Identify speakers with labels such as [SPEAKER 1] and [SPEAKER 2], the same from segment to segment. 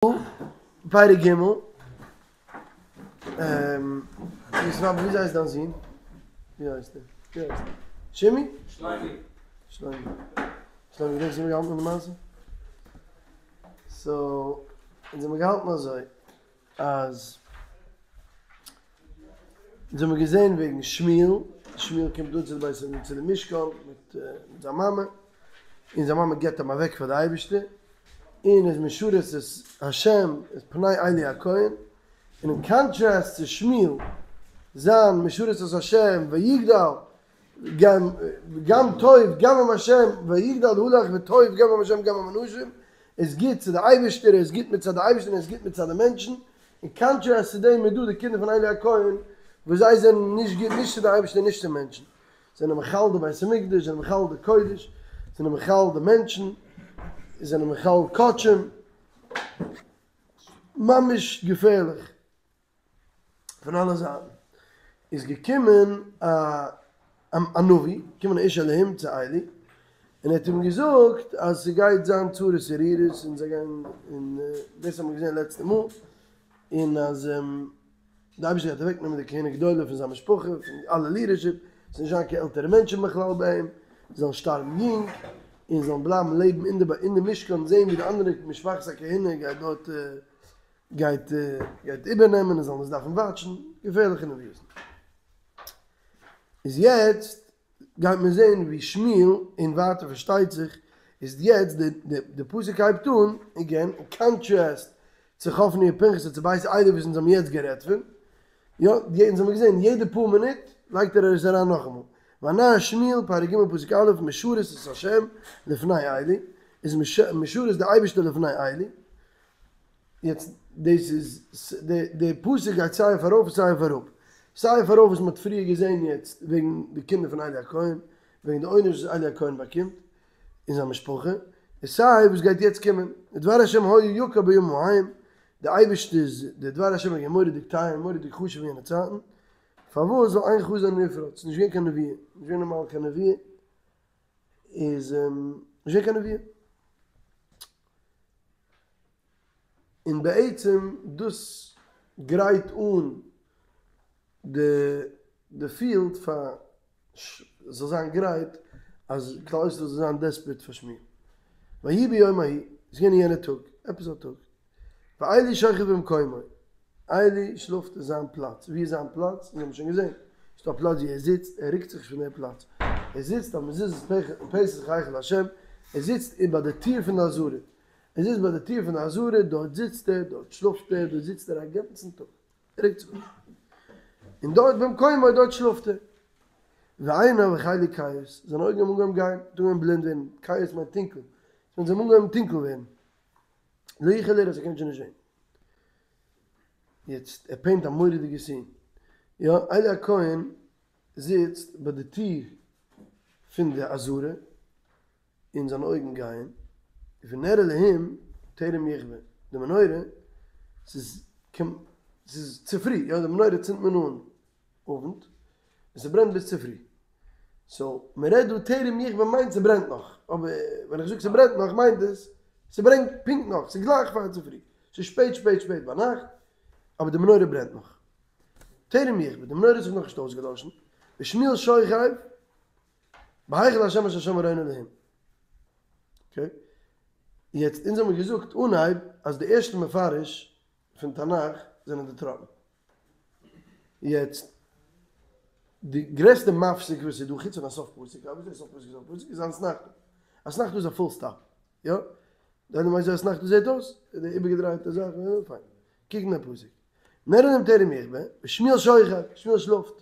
[SPEAKER 1] פרק ג', וויאזוי הייסט דיין זון? ווי הייסט ער? ווי הייסט ער? שימי?
[SPEAKER 2] שלומי.
[SPEAKER 1] שלומי. שלומי, געדענקסט ווי מיר געהאלטן אין די מעשה? סאו, אונז האמיר געהאלטן אזוי, אז אונז האמיר געזען וועגן שמואל, שמואל קומט אן צו די בית צו די משכן מיט זיין מאמע, און זיין מאמע געבט אים אוועק פאר די אייבערשטער, און איז משרת את השם את פני עלי הכהן, און אין קאנטראסט צו שמואל זיין משרת את השם ויגדל גם גם טוב גם עם השם ויגדל הלך וטוב גם עם השם גם עם אנשים, איז גוט צו די אייבערשטער, ער איז גוט מצד די אייבערשטער און ער איז גוט מצד די מענטשן, אין קאנטראסט צו דעם איז דא די קינדער פון עלי הכהן וואס זיי זענען נישט גוט נישט צו די אייבערשטער און נישט צו מענטשן, זענען מחלל די בית המקדש, זענען מחלל די קודש, זענען מחלל די מענטשן, זענען מחלל קדשים, ממש געפערליך פון אלע זייטן. איז געקומען א א נביא, געקומען א איש אלהים צו עלי, און ער האט אים געזאגט אז ס'גייט זיין צרות ארורות און זיי גייען, און דאס האט מען געזען לעצטע מאל, און אז. די אייבערשטער גייט אוועק נעמען די כהונה גדולה פון זיין משפחה, פון אלע לידערשיפ, ס'זאל נישט זיין קיין עלטערע מענטשן בכלל ביי אים, זיי זאלן שטארבן יונג, און זאלן בלייבן לעבן אין די אין די משכן, זען ווי די אנדערע משפחת הכהונה גייט דארט גייט גייט איבערנעמען און זאלן עס דארפן וואטשן, געפערליכע נביאות. איז יעצט גייט מען זען ווי שמואל און ווייטער פארשטייט זיך איז יעצט די די די פסוק הייבט אן עגעין אין קאנטראסט צו חפני ופנחס און צו בית עלי וואס אונז האבן יעצט גערעדט פון, יא אונז האבן געזען יעדע פאר מינוט לייגט ער עס אריין נאכאמאל, והנער שמואל פרק ג' פסוק א' משרת את ה' לפני עלי איז משרת די אייבערשטער לפני עלי, יעצט דאס איז די די פסוק גייט סיי אויף ארויף און סיי אויף אראפ, סיי אויף ארויף וואס מען האט פריער געזען יעצט וועגן די קינדער פון עלי הכהן, וועגן די עונש וואס עלי הכהן באקומט און זיין משפחה, און סיי וואס גייט יעצט קומען, ודבר השם היה יקר בימים ההם, די אייבערשטער'ס די דבר השם איז געווען מורא'דיג טייער און מורא'דיג חשוב אין יענע צייטן, פארוואס ווייל אין חזון נפרץ, ס'איז נישט געווען קיין נבואה, נישט געווען נארמאל קיין נבואה, איז נישט געווען קיין נבואה. און בעצם דאס גרייט אן די די פיעלד פאר ס'זאל זיין גרייט אז כלל ישראל זאל זיין דעספערט פאר שמואל. ויהי ביום ההוא, ס'איז געווען אין יענע טאג, עפעס א טאג, ועלי שוכב במקומו, עלי שלאפט אין זיין פלאץ, ווי איז זיין פלאץ? אונז האבן שוין געזען, ס'איז דא א פלאץ ווי ער זיצט, ער רוקט זיך נישט פון דעם פלאץ, ער זיצט על מזוזות פתח היכל השם, ער זיצט ביי די טיר פון די עזרה, ער זיצט ביי די טיר פון די עזרה, דארט זיצט ער, דארט שלאפט ער, דארט זיצט ער א גאנצן טאג, ער רוקט זיך נישט, און דארט במקומו דארט שלאפט ער. ועיניו החלו כהות, זיינע אויגן האבן אנגעהויבן גיין, אנגעהויבן בלינד ווערן, כהות מיינט טונקל, זיי האבן אנגעהויבן טונקל ווערן. לא יוכל לראות ער קען שוין נישט זען. יעצט ער פעינט א מורא'דיגע סין. יא, עלי הכהן זיצט ביי די טיר פון די עזרה, און זיינע אויגן גייען, ונר אלהים טרם יכבה, די מנורה, ס'איז ס'איז צופרי, יא די מנורה צינדט מען אן אוונט, און ס'ברענט ביז צופרי. סאו, מ'רעדט דא טרם יכבה מיינט ס'ברענט נאך, אבער ווען איך זאג ס'ברענט נאך מיינט עס ס'ברענט פונקט נאך, ס'איז גלייך פאר צופרי, ס'איז שפעט שפעט שפעט ביינאכט, אבער די מנורה ברענט נאך. טרם יכבה, די מנורה האט זיך נאכנישט אויסגעלאשן, ושמואל שוכב בהיכל השם אשר שם ארון אלהים. אקעי, יעצט אונז האמיר געזאגט אנהייב אז די ערשטע מפרש פון תנך זענען די טראפן. יעצט, די גרעסטע מפסיק וואס איז דא חוץ פון א סוף פסוק, אבוויעסלי סוף פסוק איז סוף פסוק, איז אתנחתא. אתנחתא איז א פול סטאפ. יא? די ווייסט ווי אתנחתא זעט אויס? די איבערגעדרייטע זאך, פיין. קוק אין די פסוק. נר אלהים טרם יכבה, ושמואל שוכב, שמואל שלאפט.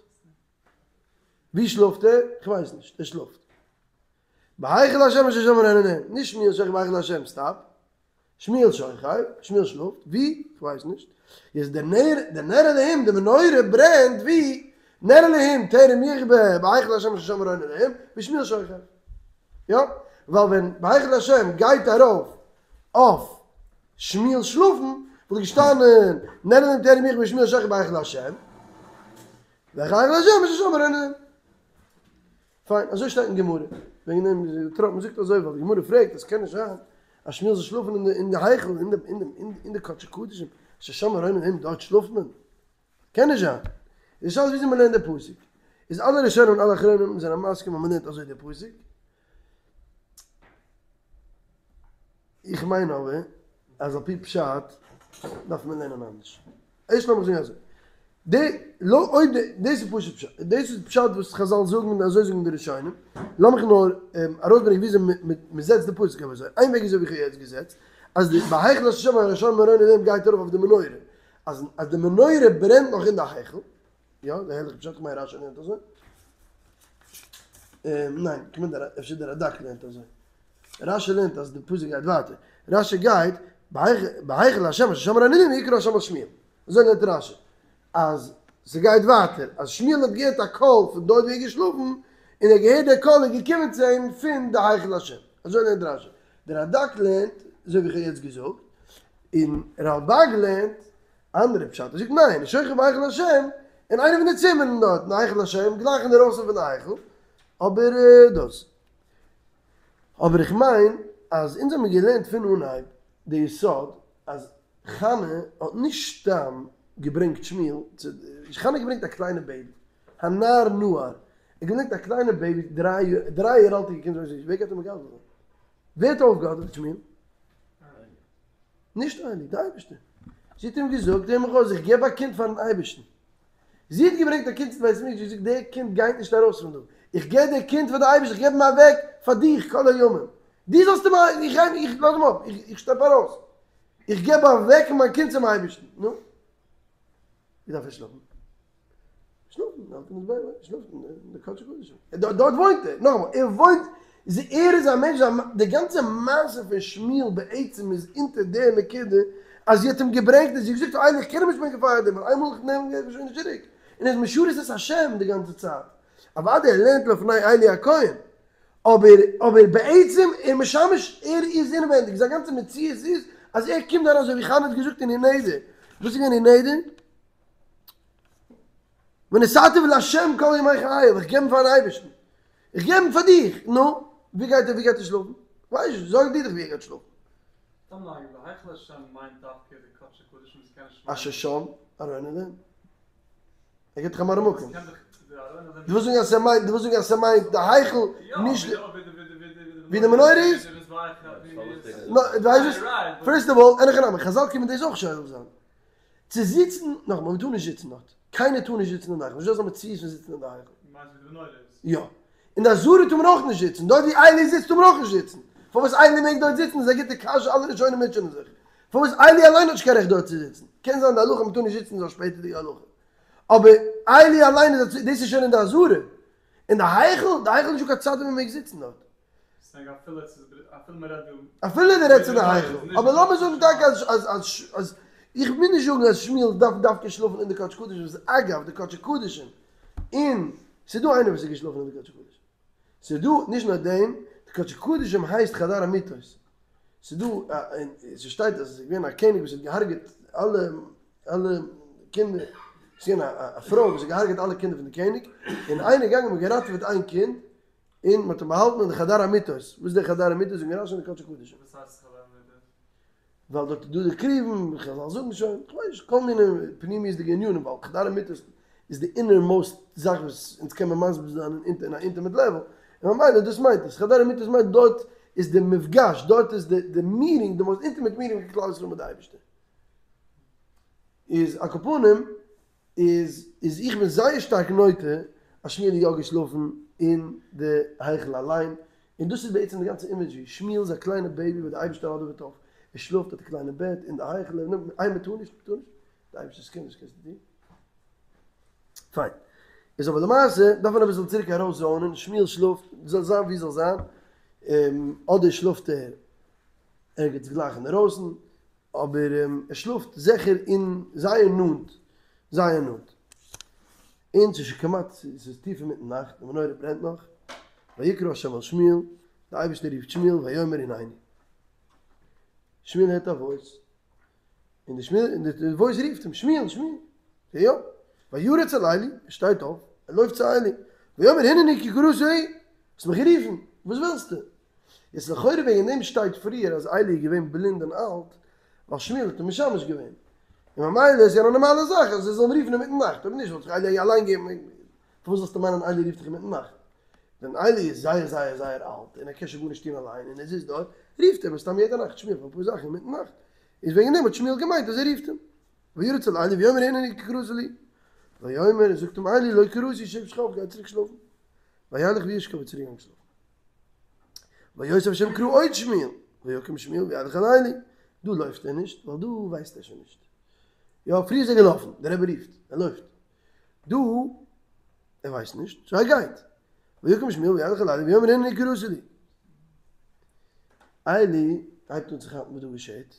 [SPEAKER 1] ווי שלאפט ער? כ'ווייס נישט, ער שלאפט. בהיכל השם אשר שם ארון אלהים, נישט שמואל שוכב בהיכל השם, סטאפ. שמואל שוכב, שמואל שלאפט, ווי? כ'ווייס נישט. איז דער נר, דער נר אלהים, די מנורה ברענט ווי? נר אלהים טרם יכבה בהיכל השם אשר שם ארון אלהים, ושמואל שוכב. יא, ווייל ווען בהיכל השם גייט ארויף אויף שמואל שלאפן, וואלט געשטאנען נר אלהים טרם יכבה ושמואל שוכב בהיכל השם, בהיכל השם אשר שם ארון אלהים. פיין, אזוי שטייט אין גמרא, וועגן דעם איז די טראפ, מ'זאגט אזוי ווייל די גמרא פרעגט אז ס'קען נישט זיין. אז שמואל זאל שלאפן אין די היכל, אין די קדשי קדשים, אשר שם ארון אלהים, דארט שלאפט מען? קען נישט זיין. איז די שאלה וויאזוי מען לערנט די פסוק. איז אלע ראשונים און אלע אחרונים זענען מסכים אז מען לערנט אזוי די פסוק. איך מיין אבער אז על פי פשט דארף מען לערנען אנדערש. ערשט לאמיך זאגן אזוי. די לא אויב די דאס איז פשוט פשט. דאס איז פשט וואס חזל זאגן און אזוי זאגן די ראשונים. לאמיך נאר ארויסברענגען וויאזוי מען זעצט די פסוק אויף אזוי. איין וועג איז אזוי ווי איך האב יעצט געזעצט. אז די בהיכל אשר שם ארון אלהים גייט ארויף אויף די מנורה. אז אז די מנורה ברענט נאך אין די היכל, יא, די הערליכע פשט, כ'מיין רשי לערנט אזוי, ניין, כ'מיין דער אפשר דער רדק לערנט אזוי, רשי לערנט אז די פסוק גייט ווייטער, רשי גייט בהיכל ה' אשר שם ארון אלהים ויקרא ה' אל שמואל, אזוי לערנט רשי, אז ס'גייט ווייטער, אז שמואל האט געהערט א קול פון דארט ווי ער איז געשלאפן, און ער האט געהערט דער קול איז געקומען צו אים פון די היכל ה', אזוי לערנט רשי, דער רדק לערנט אזוי ווי איך האב יעצט געזאגט, און רלבג לערנט אנדערע פשט, ער זאגט ניין, שוכב בהיכל השם, אין איינע פון די צימערן דארט אין היכל השם, גלייך אינדערויסן פון די היכל, אבער דאס. אבער איך מיין אז אונז האמיר געלערנט פון אנהייב די יסוד אז חנה האט נישט סתם געברענגט שמואל צו, חנה האט געברענגט א קליינע בעיבי, הנער נער, ער האט געברענגט א קליינע בעיבי, דריי יאר אלט איז געקומען, ווער גייט אים מגדל זיין? ווער האט אויפגעהאדעוועט שמואל? נישט עלי, די אייבערשטער. זי האט אים געזאגט, הער מיך אויס, איך געב א קינד פארן אייבערשטן. זי האט געברענגט א קינד צום בית המקדש, זי האט געזאגט, דער קינד גייט נישט ארויס פון דא, איך געב דער קינד פאר די אייבערשטער, איך געב אים אוועק פאר דיך כל הימים. דו זאלסט אים, איך גיי, איך לאז אים אפ, איך שטעפ ארויס. איך געב אוועק מיין קינד צום אייבערשטן. נו, ווי דארף ער שלאפן? שלאפן, האלט אים אין בעט, שלאפן אין די קדשי קדשים. דארט וואוינט ער, נאכאמאל, ער וואוינט, ער איז א מענטש, די גאנצע מעשה פון שמואל בעצם איז אונטער די נקודה אז זי האט אים געברענגט און זי האט געזאגט עלי איך קען אים נישט ברענגען פאר דעם, ווייל איינמאל איך נעם אים גייט ער שוין נישט צוריק, און ער איז משרת את השם די גאנצע צייט, אוודאי ער לערנט לפני עלי הכהן, אבער אבער בעצם ער משמש ער איז אינווענדיג, זיין גאנצע מציאות איז אז ער קומט אריין אזוי ווי חנה האט געזאגט אין איר נדר, וואס איז געווען איר נדר? ונתתיו לה' כל ימי חייו, איך געב אים פארן אייבערשטן, איך געב אים פאר דיך, נו, ווי גייט ער, ווי גייט ער שלאפן? כ'ווייס נישט, זארג דו דיך ווי ער גייט שלאפן.
[SPEAKER 2] סתם נייגער, די היכל השם מיינט דווקא די קדשי קדשים וואס קען נישט מיינען.
[SPEAKER 1] אשר שם ארון אלהים. ער גיבט דיך א מראה מקום. דו ווילסט זאגן אז ס'מיינט, דו ווילסט זאגן אז ס'מיינט די היכל, נישט די. ווי די מנורה איז? ווייסט וואס? פירסט אוו אלל, אין הכי נמי, חזל קומען דאס אויך שולל זיין. צו זיצן, נאכאמאל, מ'טאר נישט זיצן דארט. קיינער טאר נישט זיצן אין די היכל. נישטא אזא מציאות פון זיצן אין די היכל. יא. אין די עזרה טאר מען אויך נישט זיצן. דארט ווי עלי זיצט טאר מען אויך נישט זיצן. פארוואס עלי מעג דארט זיצן איז א גוטע קשיא, אלע ראשונים מוטשענען זיך. פארוואס עלי אליין האט נישט קיין רעכט דארט צו זיצן. קען זיין די הלכה מ'טאר נישט זיצן איז א שפעטערדיגע הלכה. אבער עלי אליין איז א, דאס איז שוין אין די עזרה. אין די היכל? די היכל איז נישטא קיין צד ווי מ'מעג זיצן דארט. אפילו דו רעדסט פון די היכל, אבער לאמיר זאגן טאקע אז אז אז אז איך מוז נישט זאגן אז שמואל דארף דווקא שלאפן אין די קדשי קדשים, וואס אגב די קדשי קדשים און ס'איז דא איינער וואס איז געשלאפן אין די קדשי קדשים, ס'איז דא נישט נאר דעם, די קדשי קדשים הייסט חדר המיטות, ס'איז דא א ס'שטייט אז עס איז געווען א קעניג וואס האט געהארגעט אלע אלע קינדער, ס'איז געווען א פרוי וואס האט געהארגעט אלע קינדער פון די קעניג, און איינער איז געגאנגען און געראטעוועט איין קינד, און מען האט אים באהאלטן אין די חדר המיטות, וואס איז דער חדר המיטות? זאגן רשי אין די קדשי קדשים.
[SPEAKER 2] וואס הייסט חדר המיטות?
[SPEAKER 1] ווייל דארט איז דא די כרובים, חזל זאגן שוין, איך ווייס נישט, כל מיני פנימיות'דיגע ענינים, ווייל חדר המיטות איז די אינער מאוסט זאך וואס אונז קען מען מסביר זיין אין א אינטימעט לעוועל, און ממילא דאס מיינט עס, חדר המיטות מיינט דארט איז די מפגש, דארט איז די מיטינג, די מאוסט אינטימעט מיטינג פון כלל ישראל מיט די אייבערשטער. איז על כל פנים, איז איז איך בין זייער שטארק נוטה אז שמואל איז יא געשלאפן אין די היכל אליין, און דאס איז בעצם די גאנצע אימעדזשרי, שמואל איז א קליינע בעיבי וואס די אייבערשטער האדעוועט אויף, ער שלאפט אויף די קליינע בעט אין די היכל, ער נעמט איי מען טאר נישט, מען טאר נישט, די אייבערשטער'ס קינד וואס קענסטו טון? פיין, איז אבער למעשה דארף מען אביסל צוריק ארויס זאונען, שמואל שלאפט, זאל זיין ווי זאל זיין, אדער שלאפט ער ערגעץ גלייך אינדערויסן, אבער ער שלאפט זיכער אין זייער נאנט, זייער נאנט. און ס'איז שוין כמעט, ס'איז טיף אינמיטן נאכט, די מנורה ברענט נאך, ויקרא ה' אל שמואל, די אייבערשטער רופט שמואל, ויאמר הנני. שמואל הערט א וואויס, און די שמואל, און די וואויס רופט אים, שמואל, שמואל. יא. וירץ אל עלי, ער שטייט אויף, ער לויפט צו עלי, ויאמר הנני כי קראת לי, האסט מיך גערופן, וואס ווילסטו? יעצט לכאורה וועגן דעם שטייט פריער אז עלי איז געווען בלינד און אלט, ווייל שמואל האט אים משמש געווען. און ממילא איז יא א נארמאלע זאך אז זיי זאלן רופן אינמיטן נאכט, אויב נישט וואלט זיך עלי אליין געבן, פארוואס זאלסטו מיינען עלי רופט דיך אינמיטן נאכט? ווען עלי איז זייער זייער זייער אלט און ער קען שוין גארנישט טון אליין און ער זיצט דארט, רופט ער מסתם יעדע נאכט שמואל פאר אפאר זאכן אינמיטן נאכט. איז וועגן דעם האט שמואל געמיינט אז ער רופט אים. וירץ אל עלי ויאמר הנני כי קראת לי. ויאמר, זאגט אים עלי לא קראתי שוב שכב, גיי צוריק שלאפן. וילך וישכב איז צוריק געגאנגען שלאפן. ויוסף השם קרא עוד שמואל, ויקם שמואל וילך אל עלי. דא לויפט ער נישט, ווייל דא ווייסט ער שוין נישט. יא, פריער איז ער געלאפן, דער רבי רופט, ער לויפט. דא, ער ווייסט נישט, סאו ער גייט. ויקם שמואל וילך אל עלי ויאמר הנני כי קראת לי. עלי הייבט אן צו כאפן וואס דא געשעט,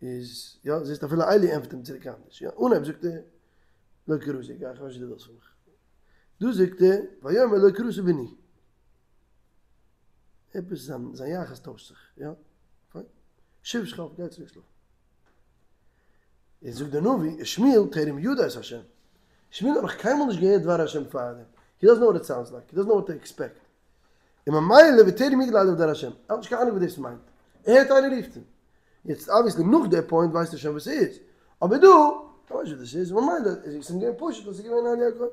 [SPEAKER 1] איז יא, זעסט אפילו עלי ענטפערט אים צוריק אנדערש, יא, אנהייב זאגט ער לא קראתי, גיי איך ווייס נישט וואס דו ווילסט פון מיך. דא זאגט ער ויאמר לא קראת בני. עפעס זיין זיין יחס טוישט זיך, יא, פיין. שוב שכב, גיי צוריק שלאפן. איז זאגט דער נביא, שמואל טרם ידע את השם. שמואל האט נאך קיינמאל נישט געהערט דבר השם פארדעם. הי דאזענט נאו וואט איט סאונדס לייק, הי דאזענט נאו וואט טו עקספעקט. און ממילא וטרם יגלה אליו דבר השם. ער האט נישט קיין אהנונג וואס דאס מיינט. ער הערט איינער רופט אים. יעצט אבוויעסלי נאך די פוינט ווייסט ער שוין וואס ס'איז. אבער דא, ער ווייסט נישט וואס דאס איז, ממילא איז עס אים געווען פשוט אז ס'איז געווען עלי הכהן.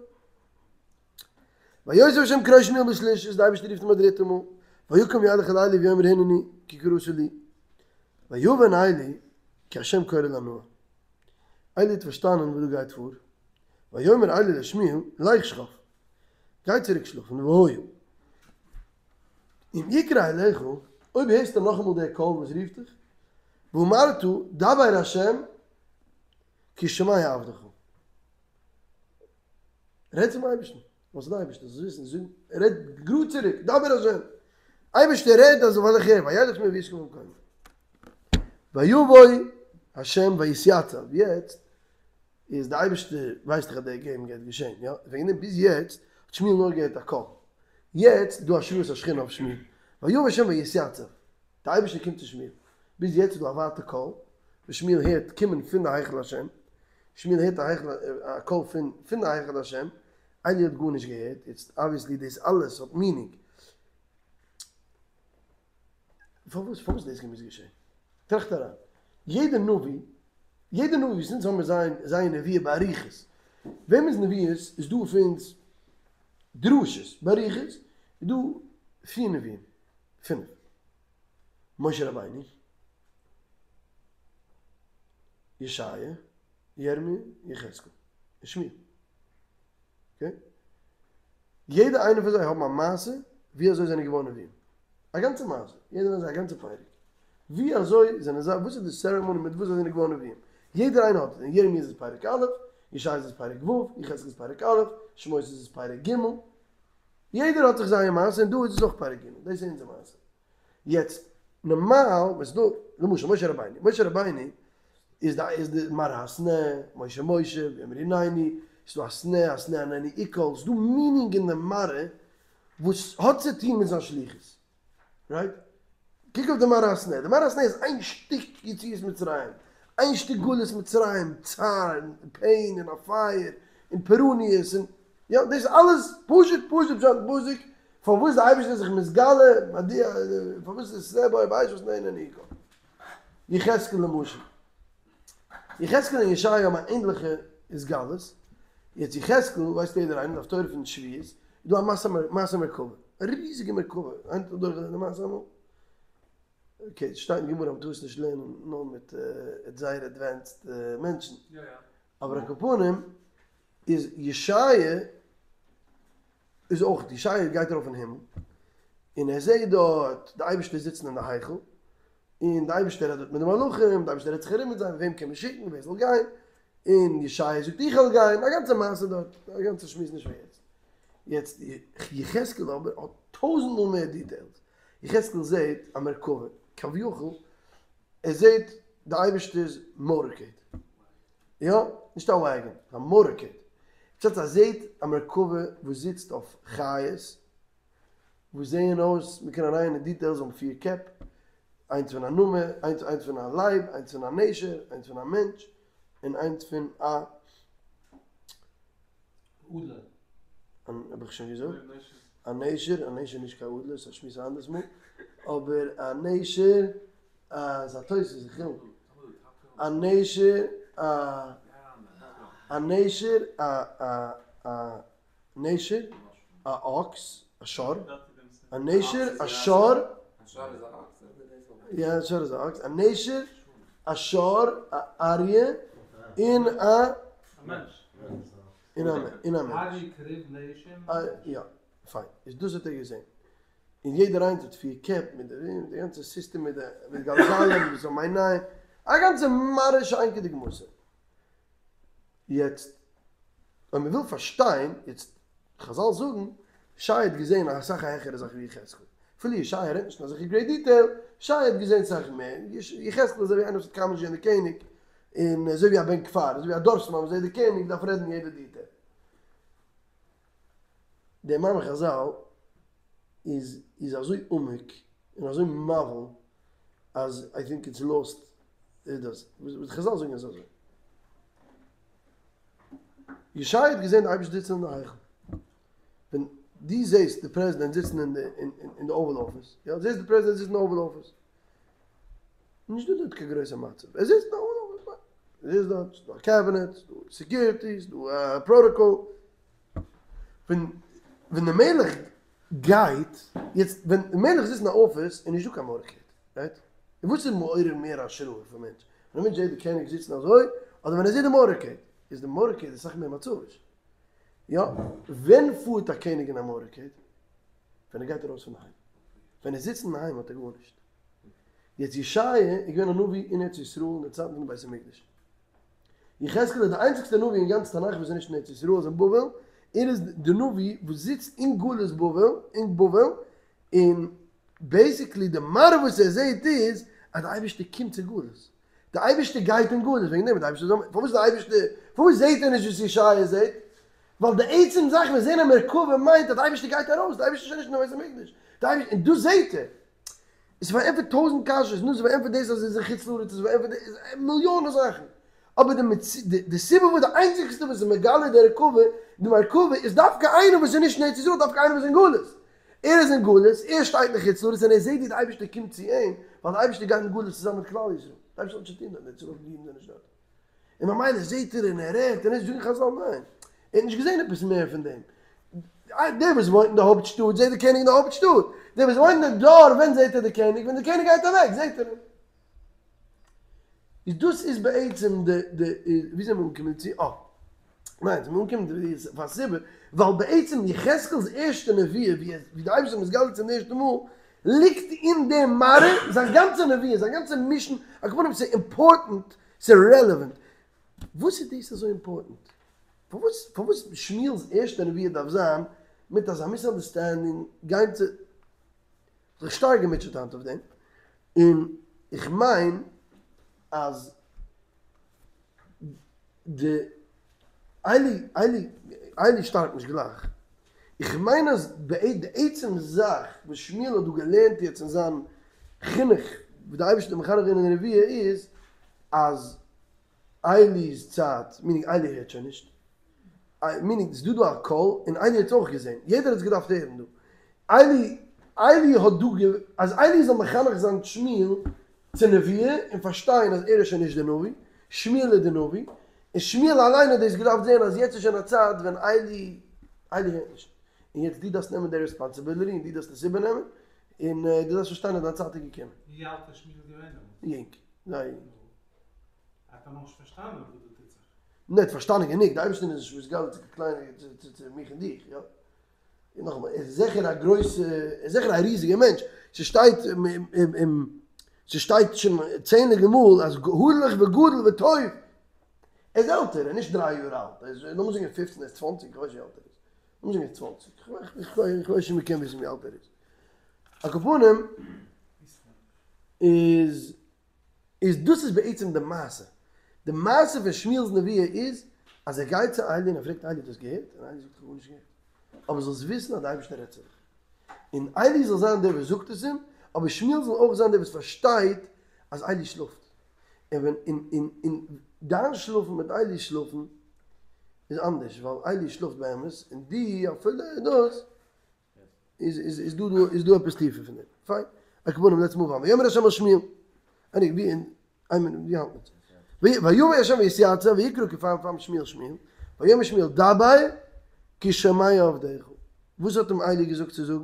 [SPEAKER 1] ויוסף השם קרא שמואל בשלישית, די אייבערשטער רופט אים א דריטע מאל. ויקום וילך אל עלי ויאמר הנני כי קראת לי. ויבן עלי כי השם קורא לנער. עלי האט פארשטאנען וואס דא גייט פאר. ויאמר עלי לשמואל לך שכב. גיי צוריק שלאפן והיה אם יקרא אליך, אויב הערסטו נאכאמאל דער קול וואס רופט דיך, ואמרת דבר השם כי שומע עבדך. רעד צום אייבערשטן, וואס איז די אייבערשטער, זאלסט וויסן, זאג, רעד גראד צוריק, דבר השם, אייבערשטער רעד אזוי ווייל איך הער, וילך שמואל וישכב במקומו. ויבוא השם ויתיצב, יעצט איז די אייבערשטער ווייסט דאך אז די געים גייט געשען, יא? וועגן דעם ביז יעצט האט שמואל נאר געהערט א קול, יעצט איז דא השראת השכינה אויף שמואל, ויבא השם ויתיצב, די אייבערשטער קומט צו שמואל, ביז יעצט איז דא א ווייטע קול וואס שמואל הערט קומען פון די היכל השם, שמואל הערט א היכל א קול פון פון די היכל השם, עלי האט גארנישט געהערט, יעצט אבוויעסלי דאס אלעס האט מינינג. פארוואס פארוואס דאס געמוזט געשען? טראכט אריין, יעדע נביא, יעדע נביא וואס אונז האמיר זיין זייער נבואה באריכות, וועמענס נבואות איז דא אויף אונז דרשות באריכות, איז דא פיר נביאים, פינף, משה רבינו, ישעיה, ירמי', יחזקאל, און שמואל. אקעי? יעדע איינע פון זיי האבן א מעשה ווי אזוי זענען געווארן נביאים. א גאנצע מעשה. יעדער פון זיי א גאנצע פרק. ווי אזוי זענען זיי, וואס איז די סערעמאני מיט וואס זיי זענען געווארן נביאים. יעדער איינער האט עס. אין ירמי' איז עס פרק א', ישעי' איז עס פרק ו', יחזקאל איז פרק א', שמות איז עס פרק ג'. יעדער האט זיך זייער מעשה און דא איז עס אויך פרק ג'. דאס איז אונזער מעשה. יעצט, נארמאל ווען ס'דא, למשל משה רבינו, משה רבינו איז די איז די מראה הסנה, משה משה, ויאמר הנני, ס'דא א סנה, הסנה איננו אוכל, ס'דא מינינג אין די מראה וואס האט צו טון מיט זיין שליחות, רייט? קוק אויף די מראה הסנה, די מראה הסנה איז איין שטיק יציאת מצרים, איין שטיק גלות מצרים, צער און פעין און א פייער און פורעניות און יא דאס אלעס פשוט פשוט פשט אין פסוק פארוואס די אייבערשטער איז זיך מתגלה מדוע פארוואס איז סנה בוער באש והסנה איננו אוכל. יחזקאל למשל. יחזקאל און ישעיה האבן א ענדליכע התגלות. יעצט יחזקאל ווייסט יעדער איינער די הפטורה פון שבועות איז דא א מעשה מרכבה. א ריזיגע מרכבה. איינער האט אדורך געלערנט די מעשה אמאל? אקעי ס'שטייט אין גמרא מ'טאר עס נישט לערנען נאר מיט זייער עדווענסד מענטשן. אבער על כל פנים איז ישעיה איז אויך ישעיה גייט ארויף אין הימל און ער זעט דארט די אייבערשטער זיצן אין די היכל און די אייבערשטער רעדט דארט מיט די מלאכים די אייבערשטער רעדט זיך ארום מיט זיי וועם קען מען שיקן ווער זאל גיין און ישעיה זאגט איך וועל גיין א גאנצע מעשה דארט א גאנצע שמועס נישט פאר יעצט יעצט יחזקאל אבער האט טויזנט מאל מער דיטעילס יחזקאל זעט א מרכבה כביכול ער זעט די אייבערשטער'ס מאטארקעיד. יא, נישט א וואגאן, א מאטארקעיד. פשט ער זעט א מרכבה וואס זיצט אויף חיות, וואס זעען אויס, מ'קען אריין אין דיטעילס, האבן פיר קעפ, איינס פון א נמר, איינס איינס פון א לייב, איינס פון א נשר, איינס פון א מענטש, און איינס פון א.
[SPEAKER 2] אדלער.
[SPEAKER 1] האב איך שוין געזאגט? א נשר, א נשר נישט קיין אדלער, ס'איז א שמועס א אנדערס מאל, אבער א נשר, א, ס'איז א תוס' אין חולין, א נשר, א, א נשר, א, א, א נשר, א אקס, א שור, א נשר, א שור, יא, א שור איז א אקס, א נשר, א שור, א אריה, און א. און א און א מענטש. יא, פיין. איז דאס האט ער געזען. און יעדער איינס האט פיר קעפ מיט די מיט די גאנצע סיסטעם מיט די מיט גלגלים וואס האבן עיניים. א גאנצע מראה שאין כדוגמתו. יעצט אויב מען וויל פארשטיין, יעצט חזל זאגן, ישעי' האט געזען אסאך א העכערע זאך ווי יחזקאל. אפילו ישעי' רעדט נישט אין אזעלכע גרעיט דיטעיל, ישעי' האט געזען סאך מער. יחזקאל איז אזוי ווי איינער וואס האט קיינמאל נישט געזען די קעניג, און אזוי ווי א בן כפר, אזוי ווי א דארפסמאן וואס זעט די קעניג דארף רעדן יעדע דיטעיל. דער מאמר חזל איז איז אזוי עמוק און אזוי מבהיל אז איי טינק איטס לאסט דאס וואס חזל זאגן איז אזוי. ישעי' האט געזען די אייבערשטער זיצן אין די היכל. ווען דו זעסט די פרעזידענט זיצן אין די אין די אוועל אפיס, יא, זעסט די פרעזידענט זיצן אין די אוועל אפיס, נישט דא דארט קיין גרויסע מצב, ער זיצט אין אוועל אפיס, ער זיצט דארט, ס'איז דא א קעבינעט, ס'איז דא סעקיוריטי, ס'איז דא א פראטאקאל. ווען ווען די מלך גייט, יעצט ווען די מלך זיצט אין א אפיס איז נישט דא קיין מאטארקעיד, רייט? און וואס איז מעורר מער השראה פאר מענטש? ווען א מענטש זעט די קעניג זיצן אזוי, אדער ווען ער זעט די מאטארקעיד? איז די מאטארקעיד אסאך מער מצביש. יא, ווען פארט א קעניג אין א מאטארקעיד? ווען ער גייט ארויס פון היים. ווען ער זיצט אינדערהיים האט ער גארנישט. יעצט ישעיה איז געווען א נביא אין ארץ ישראל אין די צייטן פון די בית המקדש. יחזקאל איז די איינציגסטע נביא אין גאנץ תנך וואס איז נישט אין ארץ ישראל, איז אין בבל, ער איז די נביא וואס זיצט אין גלות בבל, אין בבל, און בעיסיקלי די מראה וואס ער זעט איז אז די אייבערשטער קומט צו גלות, די אייבערשטער גייט אין גלות, וועגן דעם די אייבערשטער זאל, פארוואס די אייבערשטער, פארוואס זעט ער נישט וואס ישעיה זעט? ווייל די עצם זאך פון זען א מרכבה מיינט אז די אייבערשטער גייט ארויס, די אייבערשטער איז שוין נישט אין בית המקדש, די אייבערשטער, און דאס זעט ער. עס פארענטפערט טויזנט קשיות, נו, עס פארענטפערט דאס אז עס איז אין חוץ לארץ, עס פארענטפערט מיליאנען זאכן, אבער די די סיבה וואס די איינציגסטע וואס איז מגלה די מרכבה, די מרכבה איז דווקא איינער וואס איז נישט אין ארץ ישראל, דווקא איינער וואס איז אין גלות. ער איז אין גלות, ער שטייט אין חוץ לארץ און ער זעט ווי די אייבערשטער קומט צו אים, ווייל די אייבערשטער גייט אין גלות צוזאמען מיט כלל ישראל, די אייבערשטער האט נישט צו טון דארט, די אידן זענען נישט דארט. און ממילא זעט ער און ער רעדט און ער זאגן חזל ניין, ער האט נישט געזען עפעס מער פון דעם. דער וואס וואוינט אין די הויפט שטאט זעט די קעניג אין די הויפט שטאט, דער וואס וואוינט אין די דארף ווען זעט ער די קעניג? ווען די קעניג גייט אוועק זעט ער אים. איז דאס איז בעצם די די ווי זענען מיר אנגעקומען צו? אה. ניין, זענען מיר אנגעקומען פאר א סיבה, ווייל בעצם יחזקאל'ס ערשטע נבואה ווי ווי די אייבערשטער איז מתגלה צו אים די ערשטע מאל, ליגט אין דעם מראה, זיין גאנצע נבואה, זיין גאנצע מישן, על כל פנים ס'איז אימפארטענט, ס'איז רעלעווענט. וואס איז דאס אזוי אימפארטענט? פארוואס פארוואס שמואל'ס ערשטע נבואה דארף זיין מיט אזא מיסאנדערסטענדינג גיין צו זיך שטארק געמוטשעט היינט אויף דעם, און איך מיין אז די עלי עלי עלי שטארבט נישט גלייך, איך מיין אז די עצם זאך וואס שמואל האט דא געלערנט יעצט אין זיין חינוך וואס די אייבערשטער האט מחנך געווען אין די נבואה איז אז עלי'ס צייט, מינינג עלי הערט שוין נישט, מינינג ס'איז דא דא א קול און עלי האט עס אויך געזען, יעדער האט עס געדארפט הערן דא, עלי עלי האט דא גע אז עלי זאל מחנך זיין שמואל צו נבואה און פארשטיין אז ער איז שוין נישט די נביא, שמואל איז די נביא, און שמואל אליין האט דאס געדארפט זען אז יעצט איז שוין א צייט ווען עלי עלי הערט נישט, און יעצט דו דארפסט נעמען די רעספאנסיביליטי און דו דארפסט עס איבערנעמען, און דו דארפסט פארשטיין אז דיין צייט איז געקומען.
[SPEAKER 2] ווי אלט איז שמואל געווען דעמאלטס?
[SPEAKER 1] יונג, זייער יונג.
[SPEAKER 2] האט ער נאכנישט פארשטאנען וואס דא טוט זיך?
[SPEAKER 1] נע, ער האט פארשטאנען גענוג, די אייבערשטער איז נישט מתגלה צו קיין קליינע צו מיך און דיך, יא? און נאכאמאל, ער איז זיכער א גרויסע, ער איז זיכער א ריזיגע מענטש, ס'שטייט ס'שטייט שוין צענדליגע מאל אז הולך וגדל וטוב, ער איז עלטער, ער איז נישט דריי יאר אלט, ער איז לאמיר זאגן פופצן, ער איז צוואנציג, איך ווייס נישט ווי אלט ער איז, לאמיר זאגן ער איז צוואנציג, איך ווייס נישט צו מ'קען וויסן ווי אלט ער איז, על כל פנים איז. איז דאס איז בעצם די מעשה, די מעשה פון שמואל'ס נבואה איז אז ער גייט צו עלי און ער פרעגט עלי האסט דאס געהערט? און עלי זאגט איך האב גארנישט געהערט, אבער זאלסט וויסן אז די אייבערשטער רעדט צו דיך, און עלי זאל זיין דער וואס זאגט עס אים, אבער שמואל זאל אויך זיין דער וואס פארשטייט אז עלי שלאפט, און ווען און און און דיין שלאפן מיט עלי'ס שלאפן איז אנדערש, ווייל עלי שלאפט באמת און דו אפילו דאס. איז איז איז דא דא איז דא עפעס טיפער פון דעם. פיין. על כל פנים לעטס מאוו אן. ויאמר ה' אל שמואל. עני ווי אין איין מינוט ווי האלט מען? ויבא ה' ויתיצב ויקרא כפעם פעם שמואל שמואל. ויאמר שמואל דבר כי שומע עבדך. וואס האט אים עלי געזאגט צו זאגן?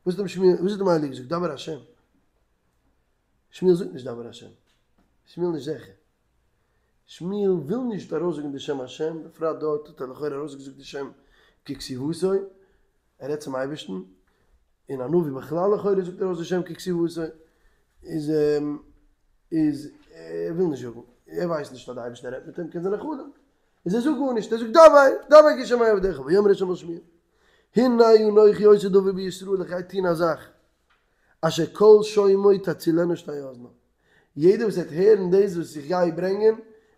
[SPEAKER 1] וואס האט אים שמואל וואס האט אים עלי געזאגט? דבר השם. שמואל זאגט נישט דבר השם. שמואל נישט זיכער. שמואל וויל נישט ארויסזאגן די שם השם, בפרט דארט האט ער לכאורה ארויסגעזאגט די שם ככתיבתו, ער רעדט צום אייבערשטן, און א נביא בכלל לכאורה זאגט ארויס די שם ככתיבתו, איז איז ער וויל נישט זאגן, ער ווייסט נישט אז די אייבערשטער רעדט מיט אים, קען זיין א חלום, איז ער זאגט גארנישט, ער זאגט דבר, דבר כי שומע עבדך, ויאמר ה' אל שמואל, הנה אנכי עושה דבר בישראל, איך גיי טון א זאך, אשר כל שומעו תצילנה שתי אזניו. יעדער וואס וועט הערן דאס וואס איך גיי ברענגען,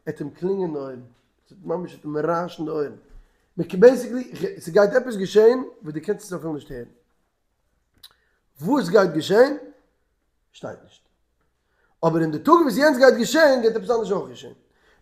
[SPEAKER 1] עט אים קלינגען די אויערן, ס'וועט ממש עט אים רעש'ן די אויערן, בעיסיקלי ס'גייט עפעס געשען וואס דו קענסט עס אפילו נישט הערן. וואס גייט געשען שטייט נישט. אבער אין די טאג וואס יענץ גייט געשען גייט עפעס אנדערש אויך געשען.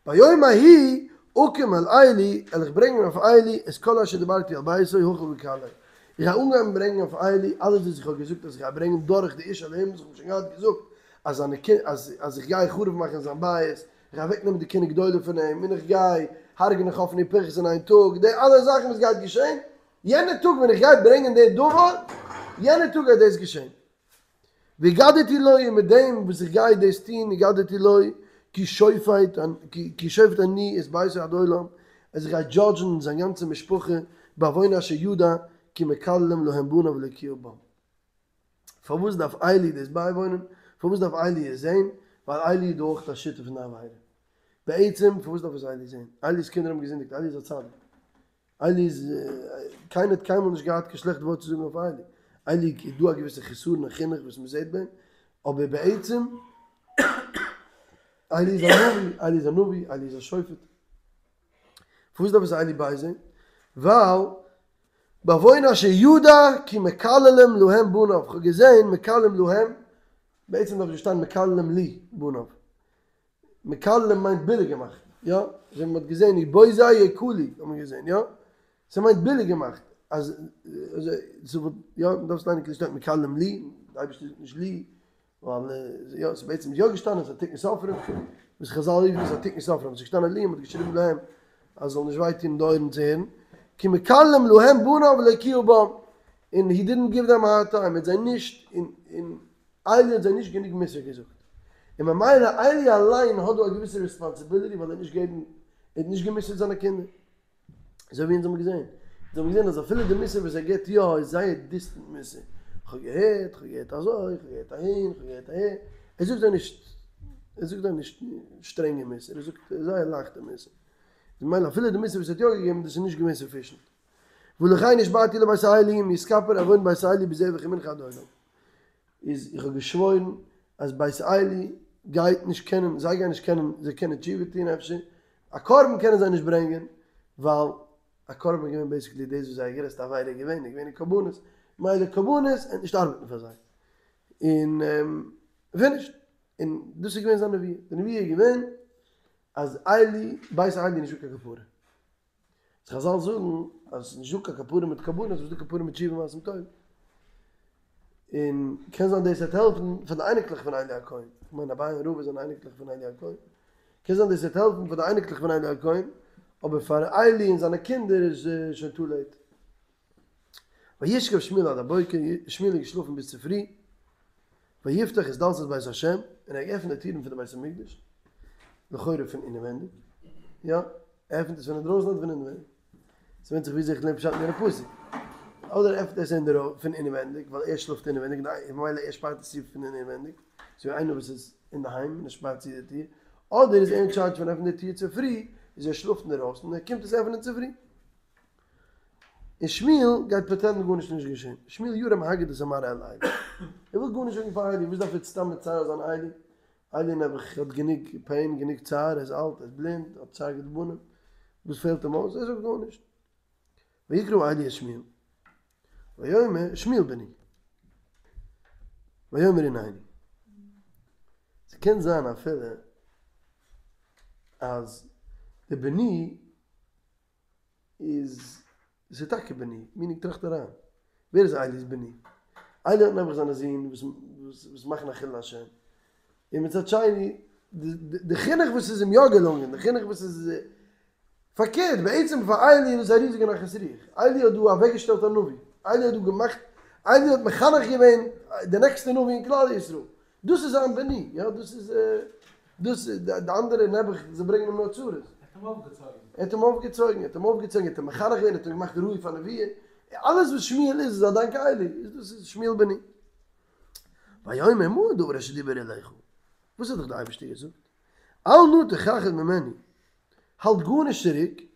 [SPEAKER 1] ביום ההוא אקים על עלי, על איך ברענגען אויף עלי את כל אשר דיברתי על ביתו החל בקללו. איך גיי אנגיין ברענגען אויף עלי אלעס וואס איך האב געזאגט אז איך גיי ברענגען דורך די איש אלהים וואס איך האב שוין געהאט געזאגט אז זיינע קינ אז אז איך גיי חרוב מאכן זיין בית, איך גיי אוועק נעמען די כהונה גדולה פון אים, און איך גיי הרג'נען חפני ופנחס אין איין טאג, די אלע זאכן וואס גייט געשען, יענע טאג ווען איך גיי ברענגען די דבר, יענע טאג גייט דאס געשען. והגדתי לו און מיט דעם וואס איך גיי דאס טון הגדתי לו כי שופט כי שופט אני את ביתו עד עולם אז איך גיי דזשאדזשן זיין גאנצע משפחה בעוון אשר ידע כי מקללים להם בניו ולהקיאה בם. פארוואס דארף עלי דאס בייוואוינען? פארוואס דארף עלי עס זען? ווייל עלי איז דא אויך א שותף אין די עבירה. בעצם פארוואס דארף עס עלי זען? עלי'ס קינדער האבן געזינדיגט, עלי איז א צדיק. עלי איז, קיינער האט קיינמאל נישט געהאט קיין שלעכט ווארט צו זאגן אויף עלי. עלי איז דא א געוויסע חסרון אין חינוך וואס מען זעט ביי אים, אבער בעצם עלי איז א נביא, עלי איז א נביא, עלי איז א שופט. פארוואס דארף עס עלי בייזען? ווייל בעוון אשר ידע כי מקללים להם בניו, כ'האב געזען מקללים להם, בעצם דארף נישט שטיין מקללים לי בניו. מקללים מיינט ביליג געמאכט, יא? אזוי ווי מ'האט געזען ובוזי יקלו האט מען געזען, יא? ס'מיינט ביליג געמאכט, אז ס'וואלט, יא, מ'דארף עס ליינען כאילו ס'שטייט מקללים לי, די אייבערשטער זאגט נישט לי, ווייל יא, ס'איז בעצם יא געשטאנען, ס'איז א תיקון סופרים, וואס חזל רופן עס א תיקון סופרים, ס'איז געשטאנען לי און מ'האט געשריבן להם, אז ס'זאל נישט וויי טון די אויערן צו הערן, כי מקללים להם בניו ולהקיאה בם, און הי דידנט גיוו דעם א הארד טיים, ער האט זיי נישט, און. עלי האט זיי נישט גענוג מוסר געזאגט, און ממילא עלי אליין האט דא א געוויסע רעספאנסיביליטי ווייל ער האט נישט געגעבן, ער האט נישט גע'מוסר'ט זיינע קינדער. אזוי ווי אונז האבן געזען. אונז האבן געזען אז אפילו די מוסר וואס ער געבט יא איז זייער דיסטענט מוסר. כ'האב געהערט, כ'האב געהערט אזוי, כ'האב געהערט אהין, כ'האב געהערט אהער. ער זאגט זיי נישט, ער זאגט זיי נישט שטרענגע מוסר, ער זאגט זייער לייכטע מוסר. ממילא אפילו די מוסר וואס ער האט יא געגעבן, דאס איז נישט געווען סאפישענט. ולכן נשבעתי לבית עלי אם יתכפר עון בית עלי בזבח ומנחה עד עולם. איז איך האב געשוואוירן אז בית עלי גייט נישט קענען, זיי גייען נישט קענען, זיי קענען תשובה טון אפשר, א קרבן קענען זיי נישט ברענגען, ווייל א קרבן איז געווען בעיסיקלי דאס וואס זייער גרעסטע עבירה איז געווען, איז געווען די קרבנות, מילא קרבנות וועט נישט ארבעטן פאר זיי, און פינישט, און דאס איז געווען זיין נבואה, די נבואה איז געווען אז עלי, בית עלי איז נישטא קיין כפרה. חזל זאגן אז ס'איז נישטא קיין כפרה מיט קרבנות, ס'איז דא כפרה מיט תשובה ומעשים טובים. און קען זיין דאס וועט העלפן פאר די אייניקלעך פון עלי הכהן, כ'מיין אביי און רבא זענען אייניקלעך פון עלי הכהן, קען זיין דאס וועט העלפן פאר די אייניקלעך פון עלי הכהן, אבער פאר עלי און זיינע קינדער איז שוין טו לעיט. וישכב שמואל עד הבוקר, שמואל איז געשלאפן ביז צופרי, ויפתח את דלתות בית השם, און ער האט געעפנט די טירן פון די בית המקדש, לכאורה פון אינעווענדיג, יא, ער עפנט עס פון אינדרויסן אדער פון אינעווענדיג? ס'ווענדט זיך וויאזוי איך לערן פשט אין יענע פסוק. אדער עפנט ער עס פון אינעווענדיג, ווייל ער שלאפט אינעווענדיג, ממילא ער שפארט עס צו פון אינעווענדיג, אזוי ווי איינער וואס איז אינדערהיים און ער שפארט צו די טיר, אדער איז ער אין טשארדזש פון עפענען די טיר צופרי, איז ער שלאפט אינדערויסן און ער קומט עס עפענען צופרי. און שמואל גייט פרעטענדן גארנישט איז נישט געשען, שמואל ירא מהגיד את המראה אל עלי, ער וויל גארנישט זאגן פאר עלי, וואס דארף ער סתם מצער זיין עלי, עלי נעבעך האט גענוג פעין, גענוג צער, ער איז אלט, ער איז בלינד, האט צער בנים, וואס פעלט אים אויס, ער זאגט גארנישט. ויקרא עלי אל שמואל, ויאמר שמואל בני, ויאמר הנני. ס'קען זיין אפילו אז די בני איז ס'איז טאקע בני, מינינג טראכט אריין. ווער איז עלי'ס בני? עלי האט נעבעך זיינע זין וואס וואס מאכן א חילול השם, און מצד שני די חינוך וואס איז אים יא געלונגען, די חינוך וואס איז פארקערט, בעצם פאר עלי איז דאס א ריזיגע נחת רוח, עלי האט דא אוועקגעשטעלט א נביא, עלי האט דא געמאכט, עלי האט מחנך געווען די נעקסטע נביא אין כלל ישראל, דאס איז זיין בני, יא דאס איז דאס די אנדערע נעבעך זיי ברענגען אים נאר צרות.
[SPEAKER 3] ער האט אים אויפגעצויגן.
[SPEAKER 1] ער האט אים אויפגעצויגן, ער האט אים אויפגעצויגן, ער האט אים מחנך געווען, ער האט אים געמאכט ראוי פאר נבואה, אלעס וואס שמואל איז איז א דאנק עלי, איז דאס איז שמואל בני. ויאמר מה הדבר אשר דיבר אליך, וואס האט דיך די אייבערשטער געזאגט? אל נא תכחד ממני, האלט גארנישט צוריק,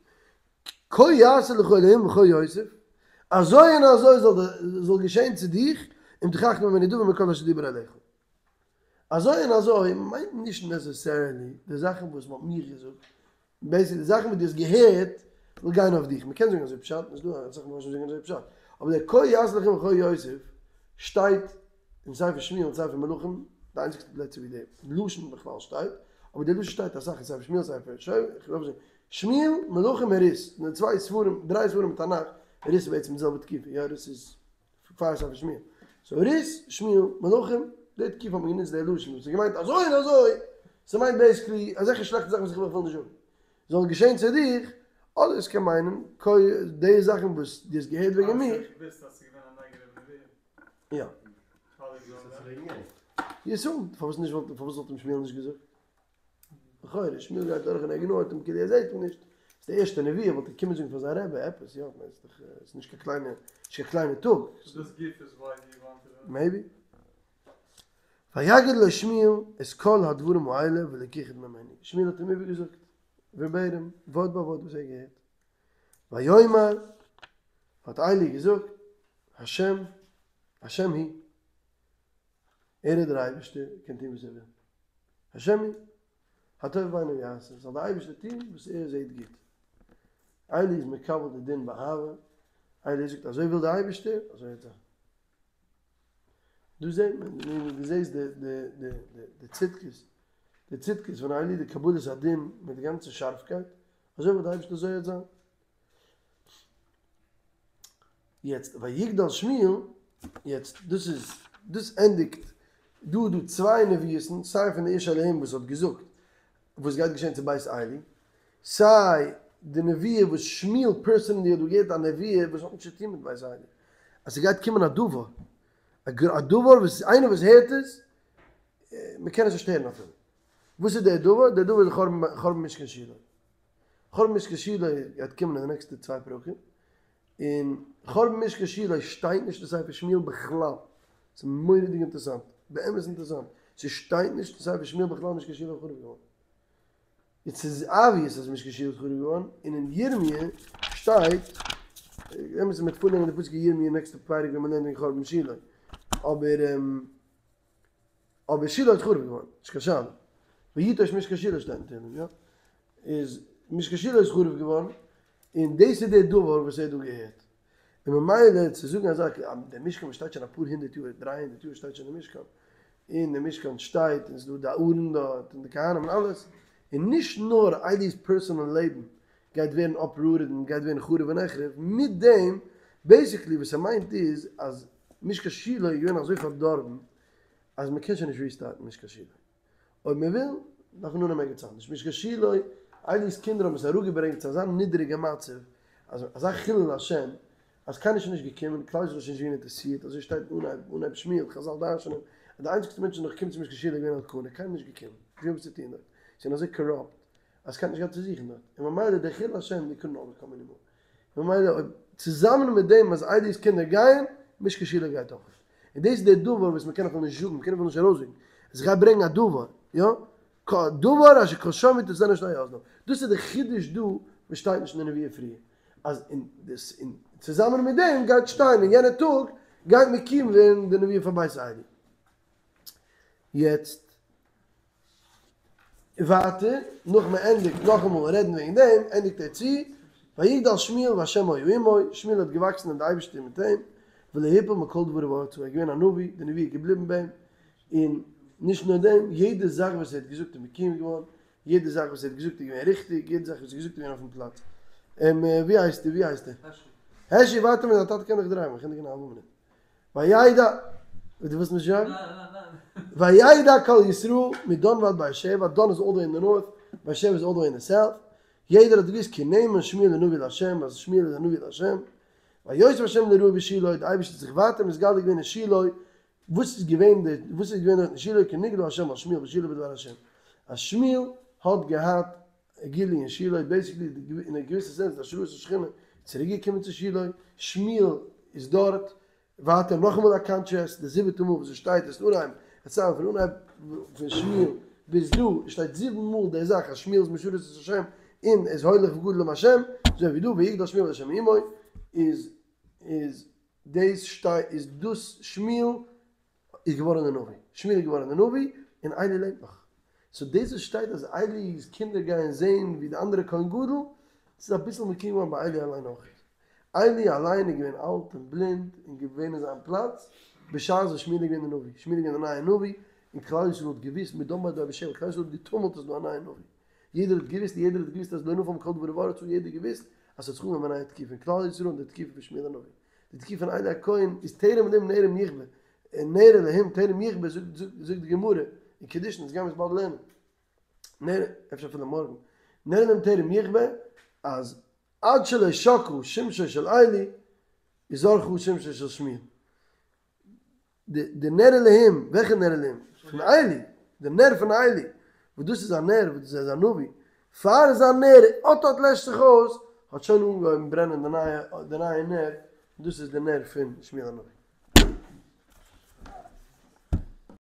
[SPEAKER 1] כה יעשה לך אלהים וכה יוסיף, אזוי און אזוי זאל געשען צו דיך, אם תכחד ממני דבר מכל אשר דיבר אליך. אזוי און אזוי מיינט נישט נעסעסערילי די זאכן וואס מ'האט מיר געזאגט, בעיסיקלי די זאכן וואס דו האסט געהערט זאל גיין אויף דיך, מ'קען זאגן אזוי פשט, נישט דא אסאך מפרשים זאגן אזוי פשט, אבער דער כה יעשה לך אלהים וכה יוסיף שטייט אין ספר שמואל און ספר מלכים, די איינציגסטע פלעצער ווי די לשון בכלל שטייט, אבער די לשון שטייט אסאך אין ספר שמואל ספר שמואל, מלכים און רות, זענען צוויי ספרים, דריי ספרים אין תנך, רות איז בעצם די זעלבע תקופה, יא רות איז פאר ספר שמואל, סאו רות, שמואל, מלכים, די תקופה האט מען גענוצט די לשון, וואס האט געמיינט אזוי און אזוי, ס'מיינט בעיסיקלי אזעלכע שלעכטע זאכן וואס איך וויל נישט זאגן, זאל געשען צו דיך, אדער עס קען מיינען, די זאכן וואס דו האסט געהערט וועגן מיר. יא. יסוד, פארוואס נישט וואלט פארוואס וואלט אים שמואל נישט געזאגט? לכאורה, שמואל גייט דורך און ער איגנארט אים כאילו ער זעט אים נישט. ס'איז די ערשטע נבואה, וואלט ער קומען זאגן פאר זיין רבי עפעס, יא, כ'מיין ס'איז דאך, ס'איז נישט קיין קליינע, נישט קיין קליינע טאג. מעיבי. ויגד לו שמואל את כל הדברים האלה ולא כיחד ממנו. שמואל האט אים איבערגעזאגט, ווערבעיטים, ווארט ביי ווארט וואס ער האט געהערט. ויאמר, האט עלי געזאגט, השם, השם הוא, ער איז דער אייבערשטער, ער קען טון וואס ער וויל. השם הוא, הטוב בעיניו יעשה, זאל דער אייבערשטער טון וואס ער זעט גוט. עלי איז מקבל די דין באהבה, עלי זאגט אזוי וויל דער אייבערשטער, אזוי וועט זיין. דא זעט מען, דו זעסט די די די די צדקות, די צדקות פון עלי, די קבלת הדין מיט די גאנצע שארפקייט, אזוי וויל דער אייבערשטער אזוי וועט זיין. יעצט ויגדל שמואל, יעצט דאס איז, דאס ענדיגט, דא איז דא צוויי נבואות'ן, סיי פון די איש אלהים וואס האט געזאגט וואס גייט געשען צו בית עלי, סיי די נבואה וואס שמואל פערסענעלי האט דא געהערט א נבואה וואס האט נישט צו טון מיט בית עלי, אז ס'גייט קומען א דבר, א דבר וואס איינער וואס הערט עס, מ'קען עס נישט הערן אפילו. וואס איז דער דבר? דער דבר איז חורבן משכן שילה. חורבן משכן שילה גייט קומען אין די נעקסטע צוויי פרקים, און חורבן משכן שילה שטייט נישט אין ספר שמואל בכלל, ס'איז מורא'דיג אינטערסאנט, באמת אינטערסאנט, ס'שטייט נישט אין ספר שמואל בכלל משכן שילה איז חרוב געווארן. יעצט ס'איז אבוויעס אז משכן שילה איז חרוב געווארן, און אין ירמיה שטייט, אמת מ'וועט פארלערנען די פסוק אין ירמיה נעקסטע פרק ווען מ'לערנט וועגן חורבן שילה, אבער אבער שילה איז חרוב געווארן, נישט קיין שאלה. ויטוש משכן שילה שטייט אין תהלים, יא? איז משכן שילה איז חרוב געווארן, און דאס איז דער דבר וואס ער האט דא געהערט. און ממילא צו זאגן אזא דער משכן וואס שטייט שוין אפאר הונדערט יאר, דריי הונדערט יאר שטייט שוין דער משכן, און דער משכן שטייט און ס'איז דא די ארון דארט און די כהנים און אלעס, און נישט נאר עלי'ס פערסאנעל לעבן גייט ווערן אפרוטעד און גייט ווערן חרוב ונחרב, מיט דעם בעיסיקלי וואס ער מיינט איז אז משכן שילה איז געווען אזוי פארדארבן אז מען קען שוין נישט ריסטארטן משכן שילה. אויב מען וויל, דארף מען אננעמען ערגעץ אנדערש. משכן שילה, עלי'ס קינדער האבן עס אראפגעברענגט צו אזא נידעריגע מצב, אז אזא חילול השם, אז קיינער איז שוין נישט געקומען, כלל ישראל איז שוין נישט געווען אינטערעסירט, אזוי שטייט אנהייב אנהייב שמואל, חזל דרש'נען, אז די איינציגסטע מענטשן וואס נאך געקומען צו משכן שילה איז געווען אלקנה, קיינער איז נישט געקומען, נישט געווען וואס צו טון דארט, ס'איז געווען אזוי קאראפט, אז קיינער נישט געהאט צו זוכן דארט, און ממילא דער חילול השם, דעי קודנט אווערקאם ענימאר. ממילא אויב צוזאמען מיט דעם אז עלי'ס קינדער גייען, משכן שילה גייט אויך. און דאס איז דער דבר וואס מ'קען אפילו נישט זאגן, מ'קען אפילו נישט ארויסזאגן. אז איך גיי ברענגען א דבר, יא? דבר אשר כל שומעו תצילנה שתי אזניו. דאס איז דער חידוש דא וואס שטייט נישט אין די נבואה פריער. אז אין דאס און צוזאמען מיט דעם גייט שטיין אין יענע טאג גייט מקוים ווערן די נבואה פאר בית עלי. יעצט ווייטער, נאך מען ענדיגט נאכאמאל רעדן וועגן דעם, ענדיגט ער צו, ויגדל שמואל וה' היה עמו, שמואל האט געוואקסן און די אייבערשטער מיט אים, ולא הפיל מכל דבריו ארצה, ער איז געווען א נביא, די נבואה איז געבליבן ביי אים, און נישט נאר דעם, יעדע זאך וואס ער האט געזאגט איז מקוים געווארן, יעדע זאך וואס ער האט געזאגט איז געווען ריכטיג, יעדע זאך וואס ער האט געזאגט איז געווען אויפן פלאץ. ווי הייסט ער? ווי הייסט ער? הערשי ווארט מיר, דיין טאטע קען דיך דרייוון, כ'ענדיג אין א האלבע מינוט. וידע, דו ווילסט נישט דרייוון? וידע כל ישראל מדן ועד באר שבע, דן איז אלל די וועי אין די נארט, באר שבע איז אלל די וועי אין די סאוט, יעדער האט געוואוסט כי נאמן שמואל לנביא לה', אז שמואל איז א נביא לה', ויוסף השם ליראה בשילה, די אייבערשטער האט זיך ווייטער מתגלה געווען אין שילה, וואס איז געווען די, וואס איז געווען דארט אין שילה, כי נגלה השם אל שמואל בשילה בדבר השם, אז שמואל האט געהאט א גילוי אין שילה, בעיסיקלי אין א געוויסע סענס די השראת השכינה איז צוריק געקומען צו שילה, שמואל איז דארט, ווייטער נאכאמאל א קאנטרעסט, די זיבעטע מאל וואס עס שטייט עס אנהייב, עס איז פון אנהייב פון שמואל ביז דא, עס שטייט זיבן מאל די זאך אז שמואל איז משרת את השם און איז הולך וגדל עם השם, אזוי ווי דא ויגדל שמואל והשם עמו, איז איז דאס שטייט איז דאס שמואל איז געווארן די נביא, שמואל איז געווארן די נביא און עלי לעבט נאך, סאו דאס וואס שטייט אז עלי'ס קינדער גייען זעהן ווי די אנדערע כהן גדול, ס'איז אביסל מקוים געווארן ביי עלי אליין אויך, עלי אליין איז געווען אלט און בלינד און געווען אין זיין פלאץ בשעת וואס שמואל איז געווען די נביא, שמואל איז געווען די נייע נביא און כלל ישראל האט געוואוסט מדן ועד באר שבע, כלל ישראל האט געטומלט אז ס'איז דא א נייע נביא, יעדער האט געוואוסט און יעדער האט געוואוסט אז לא נפל מכל דבריו ארצה, יעדער האט געוואוסט אז ס'האט זיך אנגעהויבן א נייע תקופה אין כלל ישראל און די תקופה פון שמואל הנביא. די תקופה פון עלי הכהן איז טרם אלהים נרם יכבה, און נר אלהים טרם יכבה זאגט זאגט די גמרא אין קידושין, אונז גיימיר עס באלד לערנען, נר, אפשר אפילו מארגן, נר אלהים טרם יכבה, אז עד שלא שקעה שמשו של עלי איז זרחה שמשו של שמואל. די די נר אלהים, וועלכע נר אלהים? פון עלי, די נר פון עלי, וואס דאס איז א נר וואס דאס איז א נביא, פאר זיין נר אט אט לעשט זיך אויס, האט שוין אנגעהויבן ברענען די נייע די נייע נר, און דאס איז די נר פון שמואל הנביא.